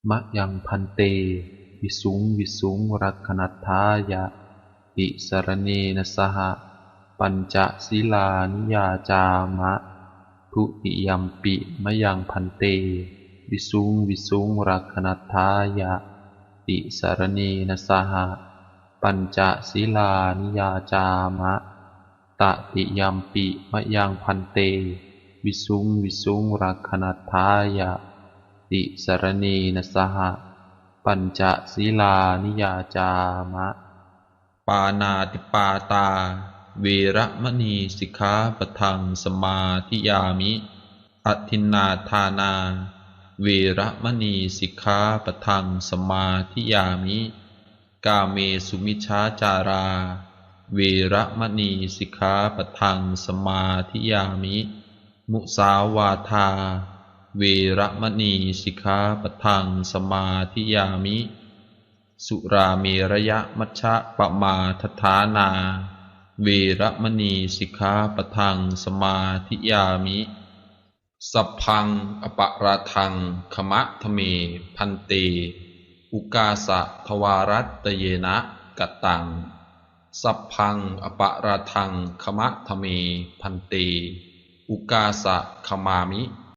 ມະຍັງພັນເຕ ວິສຸງວິສຸງລັກຂະນັດຖາຍະ ຕິສະຣະເນນະສະຫະ ປັນຈະສີລານິຍາຈາມະ ທຸຕິຍຳປິມະຍັງພັນເຕ ວິສຸງວິສຸງລັກຂະນັດຖາຍະ ຕິສະຣະເນນະສະຫະ ປັນຈະສີລານິຍາຈາມະ ຕະຕິຍຳປິມະຍັງພັນເຕ ວິສຸງວິສຸງລັກຂະນັດຖາຍະ ຕິສະຣະເນນະສະຫະ ປັນຈະສີລານິຍາຈາມະ. ປານາຕິປາຕາ ເວລະມະນີ ສິກຂາປະທັງ ສະມາທິຍາມິ. ອະທິນນາທານາ ເວລະມະນີ ສິກຂາປະທັງ ສະມາທິຍາມິ. ກາເມສຸມິດສາຈາລາ ເວລະມະນີ ສິກຂາປະທັງ ສະມາທິຍາມິ. ມຸສາວາທາ ເວລະມະນີ ສິກຂາປະທັງ ສະມາທິຍາມິ. ສຸຣາເມຣະຍະມັດຊະປະມາທັດຖານາ ເວລະມະນີ ສິກຂາປະທັງ ສະມາທິຍາມິ. ສັບພັງອະປະຣາທັງ ຂະມະທະເມ ພັນເຕ ອຸກາສະ ທະວາຣັດຕະເຍນະ ກະຕັງ. ສັບພັງອະປະຣາທັງ ຂະມະທະເມ ພັນເຕ ອຸກາສະ ຂະມາມິ.